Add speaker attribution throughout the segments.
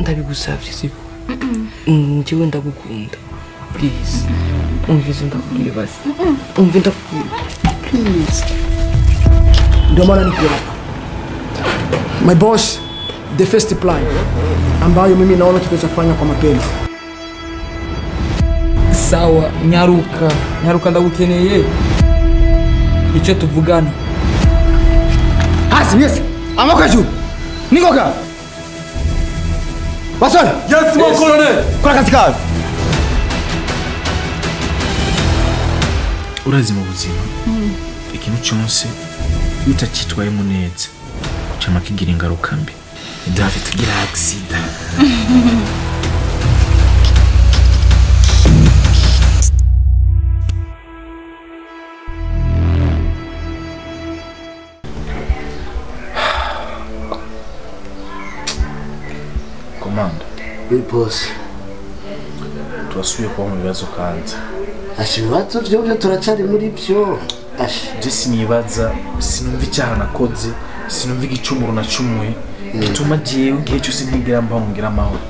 Speaker 1: Ndabigusavye siko. Njyewe ndagukunda. Please. Umvize ndakubwira basi. Umve ndakubwira. Please.
Speaker 2: Ndio maana niko hapa. My boss, the first plan ambayo mimi naona tutafanya kwa mapema.
Speaker 1: Sawa, nyaruka. Nyaruka ndagukeneye. Icyo tuvugana.
Speaker 2: Hasi, yes. Amoka juu. Nikoka. Basol.
Speaker 3: Yes, mon colonel.
Speaker 2: Kora kazi kawe.
Speaker 4: Urazi mu buzima. Ikintu cyose utacitwayemo neza cyama kigira ingaruka mbi. David tugira accident. Komanda.
Speaker 5: Oui, boss.
Speaker 4: Turasubiye kuba mu bibazo kandi.
Speaker 5: Asha ibibazo vyovyo turacari muri vyo. Asha.
Speaker 4: Je sinibaza, sinumva icyaha nakoze, sinumva igicumuro nacumuye. Gituma jewe igihe cyose ntigera mbaho ngira amahoro.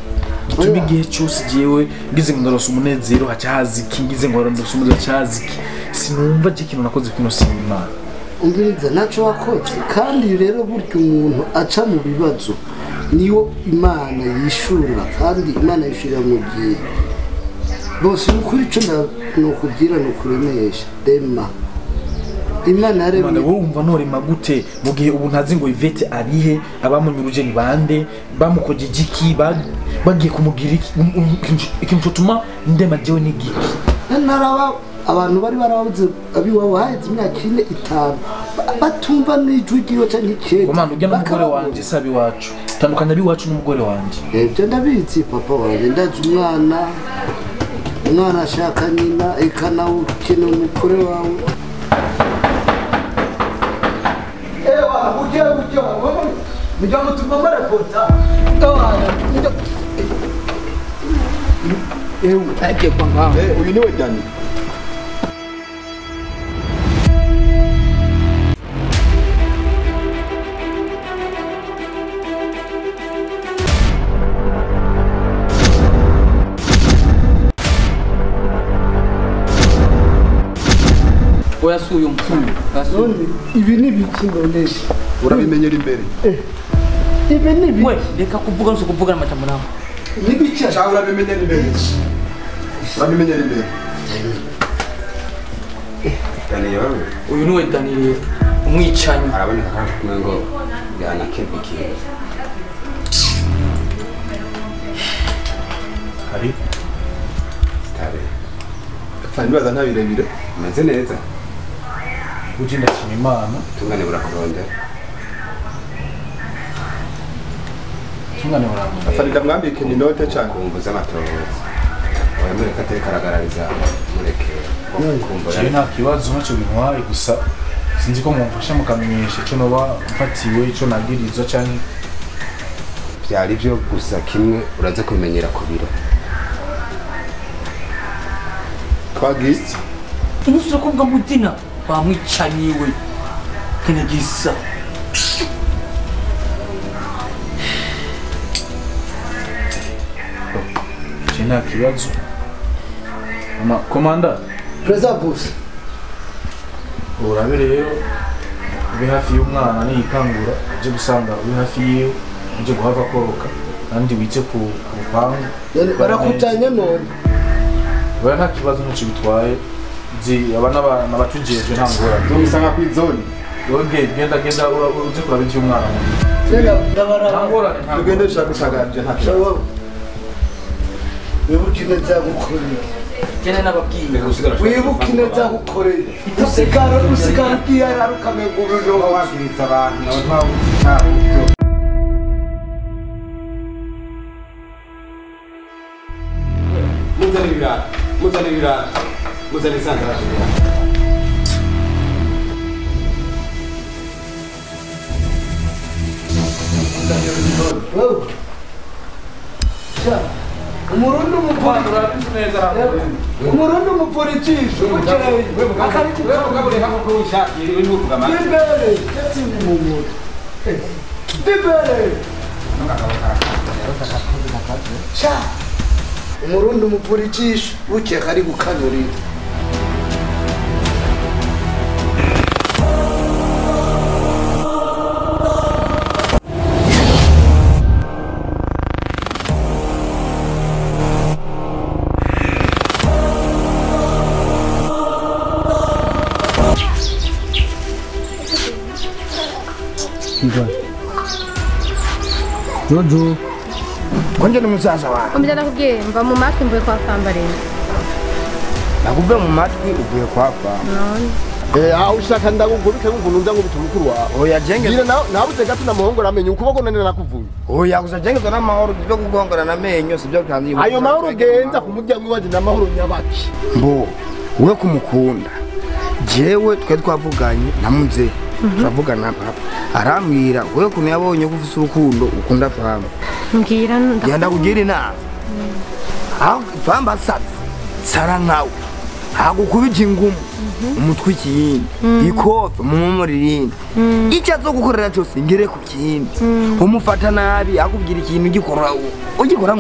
Speaker 4: Gituma igihe cyose jewe ngize ngo ndaronse umunezero haca haza iki, ngize ngo ndaronse umunezero haca haza iki. Sinumva je ikintu nakoze kino simana.
Speaker 5: Umviriza naco wakoze kandi rero burya umuntu aca mu bibazo niyo Imana yishura kandi Imana yishura mu gihe. Bose ukuri ico nokubwira nokuremesha dema. Imana yaremye.
Speaker 4: Wowe wumva norema gute mu gihe ubu ntazi ngo Yvette arihe, abamunyuruje ni bande, bamukoje igiki, bagiye kumugira iki, ikintu cotuma ndema jewe ni giki.
Speaker 5: Naraba abantu bari barabuze abiwabo haheze imyaka 4 5 batumva n'ijwi ryiwe canke ikindi.
Speaker 4: Komanda ujya n'umugore wanje sabi wacu. Tandukanya abiwacu n'umugore wanje.
Speaker 5: Ibyo ndabizi papa wanje, ndazi umwana. Umwana ashaka nyina eka nawe ukeneye umugore wawe.
Speaker 2: Ewa, ujye ujye mujya mutuma marapota. Ewe, aje kwa ngaho.
Speaker 6: Uyu niwe Dani.
Speaker 1: Oya suyu msuyu.
Speaker 5: None ibi ni biki none?
Speaker 6: Urabimenyera imbere.
Speaker 5: Ibi ni biki?
Speaker 1: We, reka kuvuga nso kuvuga n'amajambo nawe.
Speaker 5: Ni biki?
Speaker 6: Cha urabimenyera imbere. Urabimenyera imbere.
Speaker 7: Daniel wewe.
Speaker 1: Uyu niwe Daniel umwicanyi.
Speaker 7: Araboneka kandi ngo yanakebukiye.
Speaker 4: Hari
Speaker 7: Tabe.
Speaker 6: Fanibaza ntabirebire.
Speaker 7: Meze neza.
Speaker 4: Uje ndashima Imana.
Speaker 7: Tungane burakurondera.
Speaker 4: Tungane burakurondera.
Speaker 6: Afani ndamwambike ni note cyane.
Speaker 7: Kumbuza amatohoza. Oya mureke atekaragarariza mureke kumva.
Speaker 4: Je nta kibazo ntacyo bintwaye gusa sinzi ko mumfasha mukamenyesha ico noba mfatiwe ico nagirizwa canke
Speaker 7: byari byo gusa kimwe uraza kubimenyera ku biro.
Speaker 6: Twagitse.
Speaker 1: Umusore kuvuga muzina bamwicaniwe kenegisa.
Speaker 4: Je nta kibazo. Ama komanda.
Speaker 5: President boss.
Speaker 4: Urabe rero ube hafi y'umwana niyikangura aje gusanga ube hafi yiwe aje guhava koroka kandi wite ku rupangu.
Speaker 5: Barakutanye none.
Speaker 4: Oya nta kibazo ntacyo bitwaye. Nzi aba n'abatujeje nta ngorane.
Speaker 6: Nzomusanga kw'izone.
Speaker 4: Oge genda genda uze kuraba ivy'umwana.
Speaker 5: Tega
Speaker 6: Tugende dushaka gusanga nta kibazo.
Speaker 5: Wibuke neza gukorera.
Speaker 1: Jene nababwiye.
Speaker 5: Wibuke neza gukorera. Usigara usigara ukiyara ukamenga urujo
Speaker 7: wabwiriza abantu nawe nta Muzane ibirato, muzane ibirato, muzane isandara.
Speaker 5: Umurundi umurundi umupolitisho Sha umurundi umupfura ijisho bukeka ari gukanurira.
Speaker 3: Jojo konje ni musaza wawe.
Speaker 8: Komeza nakubwiye mva mu matwi mvuye kwa Fambarene.
Speaker 3: Nakuve mu matwi uvuye kwa Famba.
Speaker 8: None.
Speaker 6: Aho ushaka ndagukubite nk'ukuntu nza nkubita umukuru wawe.
Speaker 3: Oya jenge.
Speaker 6: Ngira nabuze gato namuhongora amenyo ukuboko nane nakuvuye.
Speaker 3: Oya gusa jenge zana amahoro byo kugongora namenyo sibyo kandi.
Speaker 6: Ayo mahoro genza ku muryango waje namahoro nyabaki.
Speaker 3: Mbo we kumukunda. Jewe twe twavuganye namuze. Turavugana papa. Arambwira wewe kuntu yabonye ko ufise urukundo ukunda Famba.
Speaker 8: Mbwira
Speaker 3: ndagenda kugira inama. Ah Famba sara nkawe. Hagukubije ingumu umutwe ikiyindi ikofe mumumurira icyo azo gukorera cyose ngere ku kindi umufata nabi akubwira ikintu ugikora ugikora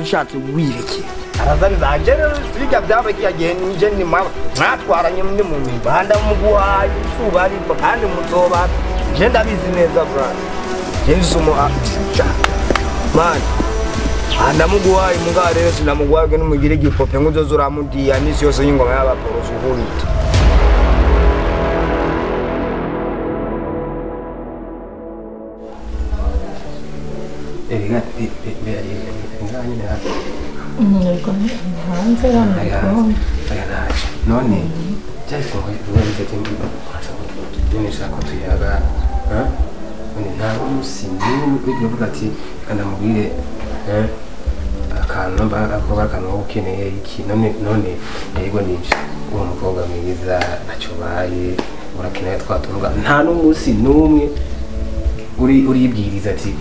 Speaker 3: ushatse wireke arazaniza rero bijya byaba kiyagihe nije ni mama mwatwaranye muri mu mibanda muguhaye izuba ariko kandi muzoba je ndabizi neza bra je nsumo man andamuguhaye mugabo rero sinamuguhaye n'umugire igipope ngo uzoze uramudiya n'isi yose y'ingoma y'abaporoso ukubita.
Speaker 7: None tuyaga nta munsi n'umwe ati reka ndamubwire akantu akantu ukeneye iki none yego nibyo uwo mukobwa mwiza ntacyo ubaye urakeneye twatunga nta n'umunsi n'umwe uribwiriza ati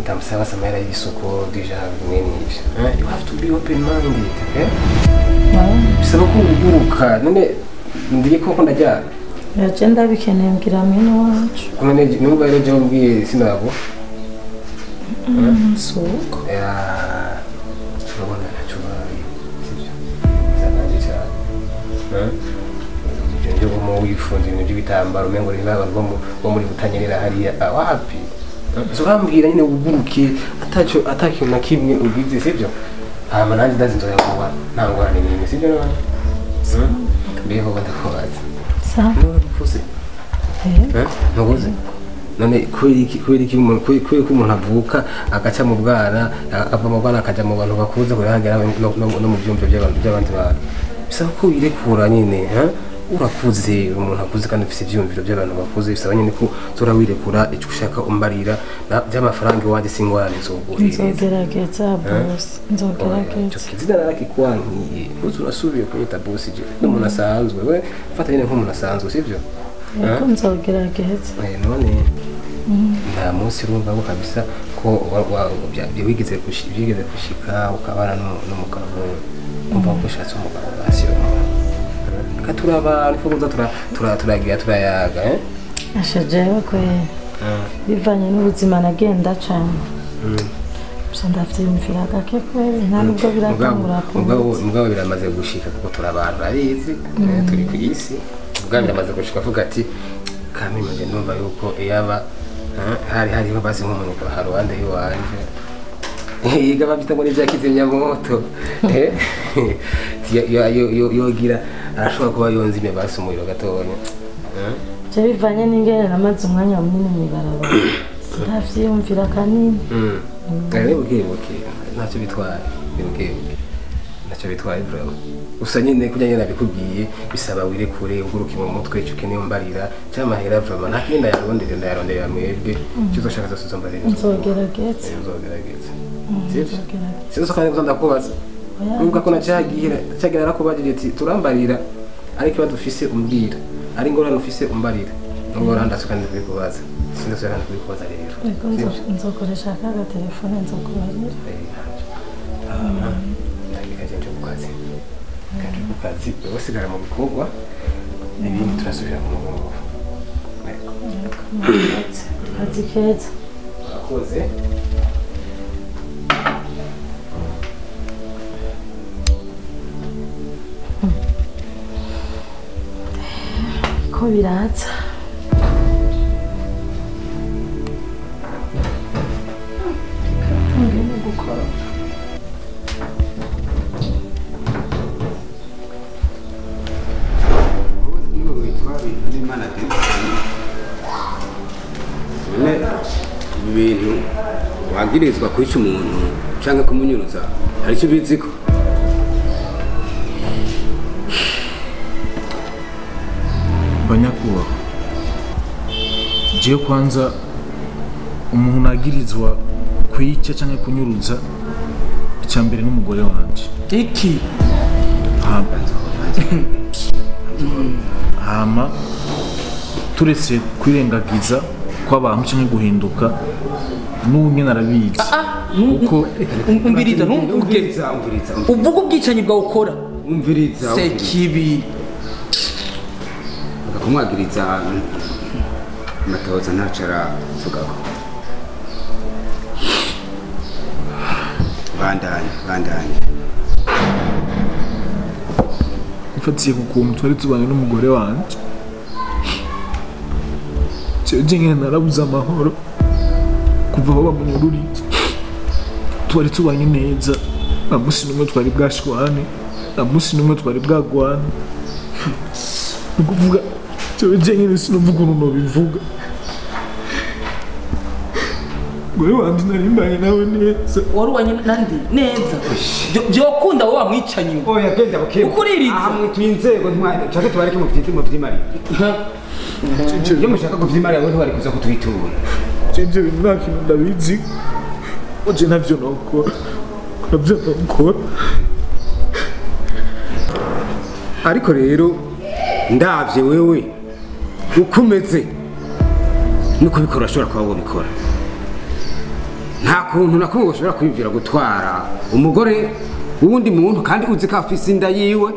Speaker 7: ndamusaba samahera y'isuku deja bimwe n'ibyo. You have to be open minded, okay? Bisaba ko uguruka none ndiye koko ndajyana
Speaker 9: yaje ndabikeneye mbwira mwene wacu
Speaker 7: none nubwo rero je mbwiye sinabo
Speaker 9: suko
Speaker 7: ya turabona ntacyo ubaye sibyo bizanaje cyane ibyo byo mu wifunze ibintu by'ibitambaro umengo ni abantu bo muri Butanyerera hariya wapi. Urambwira nyine uguruke ataco atakintu na kimwe ugize sibyo hama nanjye ndazi nzoya kuba nta ngorane n'imwe sibyo none mbeho ndakubaza
Speaker 9: sawa
Speaker 7: ntukuze ntukuze none kubera iki umuntu avuka agaca mu bwana akava mu bwana akaja mu bantu bakuze kurangira no mu byumviro by'abandi bantu bisaba ko wirekura nyine urakuze umuntu akuze kandi ufite ibyumviro by'abantu bakuze bisaba nyine ko urawirekura icyo ushaka umbarira by'amafaranga iwanjye singorane nzoguhereza
Speaker 9: nzogerageza boss nzogerageza
Speaker 7: kizina narakikwankiye uzi urasubiye kunyita boss je n'umuntu asanzwe we fata nyine nk'umuntu asanzwe sibyo
Speaker 9: yego nzogerageza
Speaker 7: none nta munsi urumva ko kabisa ko wigeze gushika ukabana n'umugabo kumva ko ushatse umugabo basi turaba ariko turagira turayaga
Speaker 9: ashajewe kwe bivanye n'ubuzima nagenda cyane gusa ndavyiyumvira gake kweri nta nubwo biratangura
Speaker 7: mugabo biramaze gushika kuko turabantu abizi turi ku isi mugabo biramaze gushika avuga ati kamima nje ndumva yuko iyaba hari hariho basi nk'umuntu haruhande y'iwanje yiga babyita ngo ni kizimyamoto yogira arashobora kuba yonzimye basi umuriro gatonya
Speaker 9: je bivanye n'ingene namaze umwanya munini mw'ibarabara sindavyiyumvira kanini
Speaker 7: buke ntacyo bitwaye buke ntacyo bitwaye vraiment gusa nyine kurya nyine nabikubwiye bisaba wirekure uguruke mu mutwe icyo ukeneye umbarira cyangwa amahera vraiment nta kindi ndayarondera ndayaronderera mwebwe icyo uzoshaka zose uzombarira
Speaker 9: nzogerageza
Speaker 7: nzogerageza sibyo kandi gusa ndakubaza nubwo ko nacagira cyagira narakubajije ati turambarira ariko ikibazo ufise umbwira ari ingorane ufise umbarira nubwo urandase kandi kubikubaza sinzi kandi kubikubaza rero
Speaker 9: nzokoresha akaga telefone nzokubarira
Speaker 7: ndagika nje ku kazi kandi ku kazi usigara mu bikorwa ibindi turasubira ku mugongo
Speaker 9: akazi keza
Speaker 7: urakoze.
Speaker 9: Biriko biraza. Ngene gukora.
Speaker 7: Ibintu wagirizwa kwica umuntu cyangwa kumunyuruza hari icyo ubiziko?
Speaker 4: Banyakubahwa, jewe kwanza umuntu agirizwa kwica cyangwa kunyuruza icya mbere n'umugore wanje.
Speaker 1: Iki
Speaker 4: hama turetse kwirengagiza kw'abantu cyangwa guhinduka n'umwe narabizi. Uko
Speaker 1: umviriza numvuge uvuga ubwicanyi bwawe ukora
Speaker 7: umviriza
Speaker 1: sekibi
Speaker 7: kumwagiriza amatohoza ntaco aravugako. Bandanye bandanye.
Speaker 4: Mfatiye ku kuntu twari tubanye n'umugore wanje, jewe nyene narabuze amahoro kuva aho bamunyururiye. Twari tubanye neza, nta musi n'umwe twari bwashwane, nta musi n'umwe twari bwagwane. Ni ukuvuga jewe nyene sinumva ukuntu nobivuga. Umugore wanje nari mbanye nawe neza.
Speaker 1: Wari ubanye nande neza? Byokunda wowe wamwicanyi.
Speaker 7: Oya genda buke.
Speaker 1: Ukuririza.
Speaker 7: Aha mwituye inzego ntwari nshaka tubareke muvyimarire. Iyo mushaka kuvyimarira wowe ntiwari kuza kutwitura.
Speaker 4: Ibyo bintu nta kintu ndabizi. Oje ntavyo nokora. Navyo nokora.
Speaker 7: Ariko rero ndavye wewe ukomeze nuko bikora ashobora kuba wobikora. Nta kuntu nakumwe ushobora kwiyumvira gutwara umugore wundi muntu kandi uzi ko afise inda yiwe,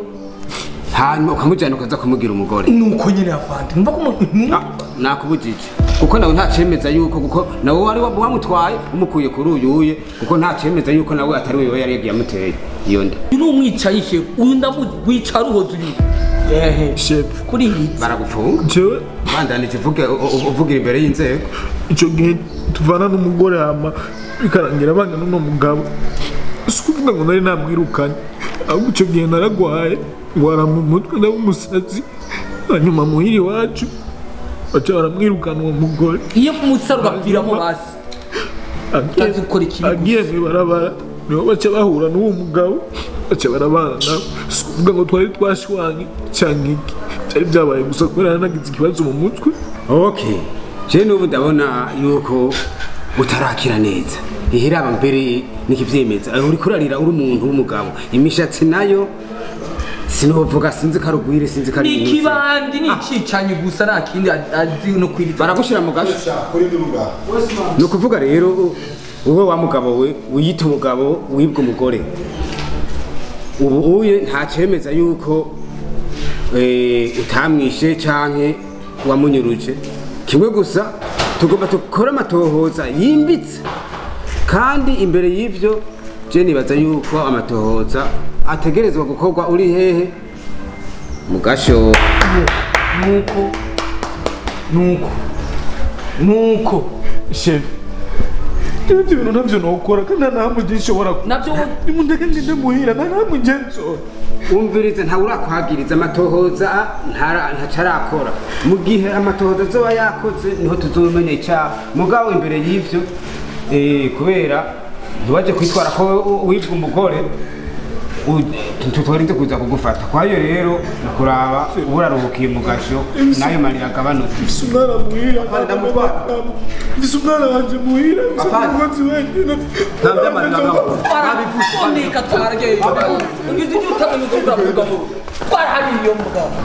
Speaker 7: hanyuma ukamujyana ukaza kumugira umugore.
Speaker 1: Nuko nyine afande numva ko
Speaker 7: nakubujije kuko nawe nta cemeza yuko kuko nawe wari wamutwaye umukuye kuri uyuye kuko nta cemeza yuko nawe atari wewe yari yagiye amuteye iyo nda.
Speaker 1: Uyu ni umwicayi shefu, uyu ndamuzi wicara uhoze uyu. Ehe
Speaker 4: shefu
Speaker 1: kuri hitsa
Speaker 7: baragufunga.
Speaker 4: Jewe
Speaker 7: bandanije uvuge uvugira imbere y'inzego.
Speaker 4: Icyo gihe tuvana n'umugore hama bikarangira banga n'uno mugabo. Si ukuvuga ngo nari namwirukanye, ahubwo icyo gihe naragwaye ngwara mu mutwe ndaba umusazi, hanyuma muhira iwacu baca baramwirukana uwo mugore.
Speaker 1: Iyo umusaro ugapfiramo basi utazi gukora ikibi
Speaker 4: agiye mw'ibarabara niho baca bahura n'uwo mugabo baca barabana nawe. Si ukuvuga ngo twari twashwanye canke iki, byari byabaye gusa kubera nagize ikibazo mu mutwe.
Speaker 7: Okay, je n'ubu ndabona yuko utarakira neza. Ihiraba mbere nikivyemeza uri kurarira uri umuntu w'umugabo, imishatsi nayo sinovuga sinzi karugwire sinzi kari
Speaker 1: nikibandi nicicanyi gusa nta kindi azi no kwiriza.
Speaker 7: Baragushira mu gasho no kuvuga rero wowe wa mugabo we uyita umugabo wibwa umugore ubu uye nta cemeza yuko utamwishe canke wamunyuruje. Kimwe gusa tugomba tukora amatohoza yimbitse, kandi imbere y'ivyo je nibaza yuko amatohoza ategerezwa gukorwa uri hehe mu gasho.
Speaker 1: Nuko nuko nuko
Speaker 4: shefu ibyo bintu ntabyo nokora kandi nta namwe gishobora
Speaker 1: nabyo
Speaker 4: nimundeke ngende muhira nta namwe ngenzora.
Speaker 7: Umvirize ntawe urakwagiriza amatohoza ntacarakora. Mu gihe amatohoza azoba yakoze niho tuzomenya icyaha. Mugabo imbere y'ivyo kubera ntiwaje kwitwara ko wibwa umugore tutwarinze kuza kugufata. Kwayo rero nakuraba uburaruhukiye mu gasho nayo marira agabanutse.
Speaker 4: Mfise umwana muhira, mfise umwana wanje muhira, mfise umukozi wenyine.
Speaker 1: Twarabivuze twaragiye ngize ibyo utamenya uko uravuga ngo twarahariye iyo mugabo.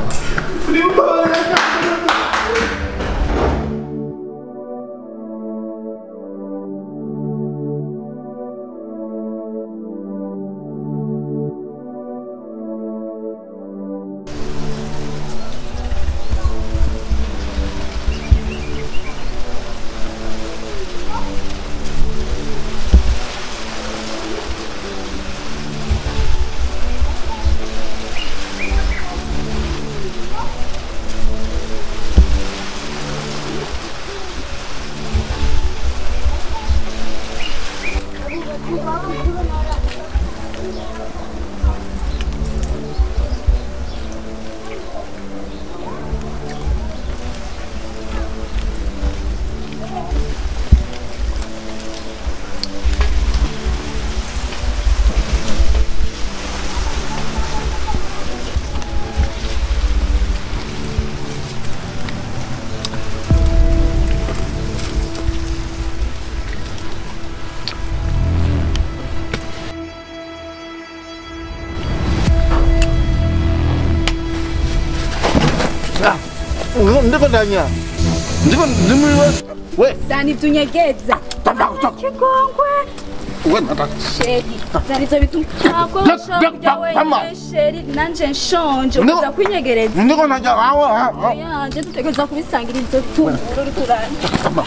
Speaker 6: Ndiko ndanya. Ndiko ndimwe we.
Speaker 10: Zani tunyegeza. Kikongwe.
Speaker 6: We nataka.
Speaker 10: Sheri. Zani zo bituma ako ushobora wenyine sheri nanje nshonje uza kwinyegereza.
Speaker 6: Ndiko ndanya aho.
Speaker 10: Yanje dutegereza kubisangira ivyo tunguru turana.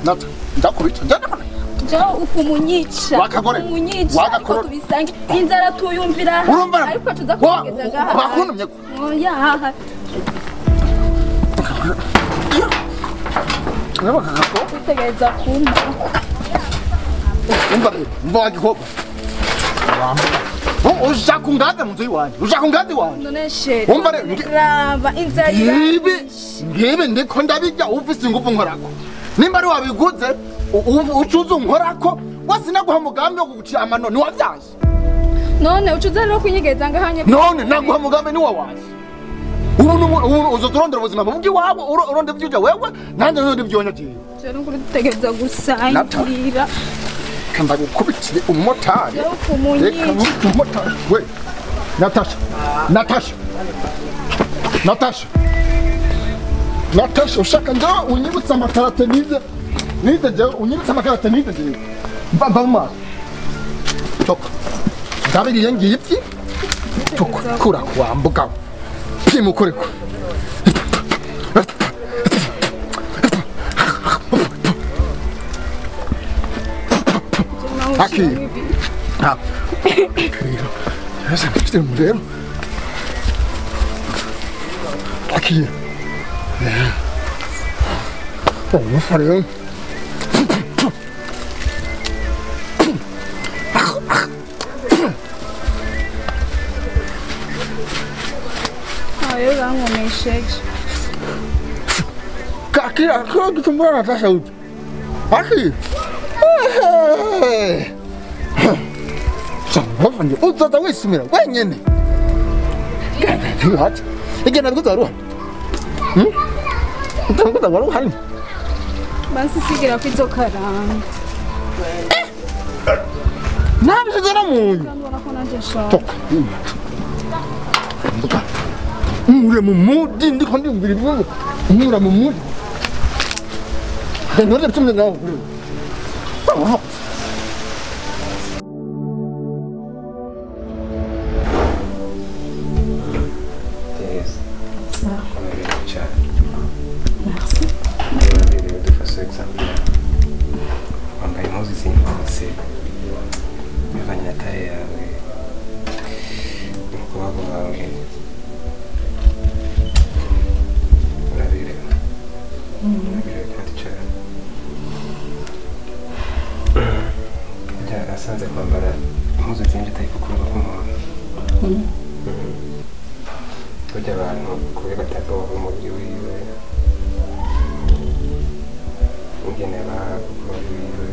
Speaker 6: Nata ndakubita. Ndakubita.
Speaker 10: Jo ufumunyica. Ufumunyica. Ariko tubisange inzara tuyumvira. Ariko tuza kwinyegereza ngaha.
Speaker 6: Bakuntumye.
Speaker 10: Oya. Utegereza kumpa.
Speaker 6: Umva wagikopa. Ushaka ungaze mu nzu iwanjye. Ushaka ungaze iwanjye.
Speaker 10: None sheri.
Speaker 6: Umva rero
Speaker 10: raba inzara.
Speaker 6: Ngibi ndiko ndabijya ufise ingufu nkorako. Nimba ari wabiguze ucuza unkorako wasinaguha mugambi wo kugucira amano ni wavyaje.
Speaker 10: None ucuza rero kunyegeza ngahanye.
Speaker 6: None naguha mugambi ni wawaje. Ubu uzoturondera ubuzima bubi iwabo uronde ivyuja wewe nanjye nonde ivyonye jewe.
Speaker 10: Je nukuri dutegereza gusangira.
Speaker 6: Kamba gukubitire umumotari. Reka umumotari we. Natasha. Natasha. Natasha. Natasha ushaka njo unyibutsa amakarate nize. Nize jewe unyibutsa amakarate nize jewe. Mba mu maso. Toka. Ndabiriye ngiye ipfi. Toka kura kwambuka. Kimukoreko. Aqui. Ah. Essa aqui tem um modelo. Aqui. Oh, não falei.
Speaker 10: Eu rankomesheje.
Speaker 6: Aqui, aqui, tu mora na saúde. Aqui. Uzoza wisumira wenyene. Genda igenda biguza ruha. Ndikuza ruha hari.
Speaker 10: Bansisigira kwizo karanga.
Speaker 6: Nabishize no munyu. Toka. Mure mu mudi ndiko ndiyumvira ibibazo. Mura mu mudi. Ndende bitumye nawe kuri.
Speaker 7: Merci. De façon exemplaire. Wambaye impuzu zimbutse bivanye na taye yawe n'ukuboko kwawe uraberewe uraberewe kandi cyane. Burya nasanze kwambara impuzu zinshi atari ku kuboko k'umuntu. Burya abantu kure batagowe umubiri wiwe ingene ba umubiri wiwe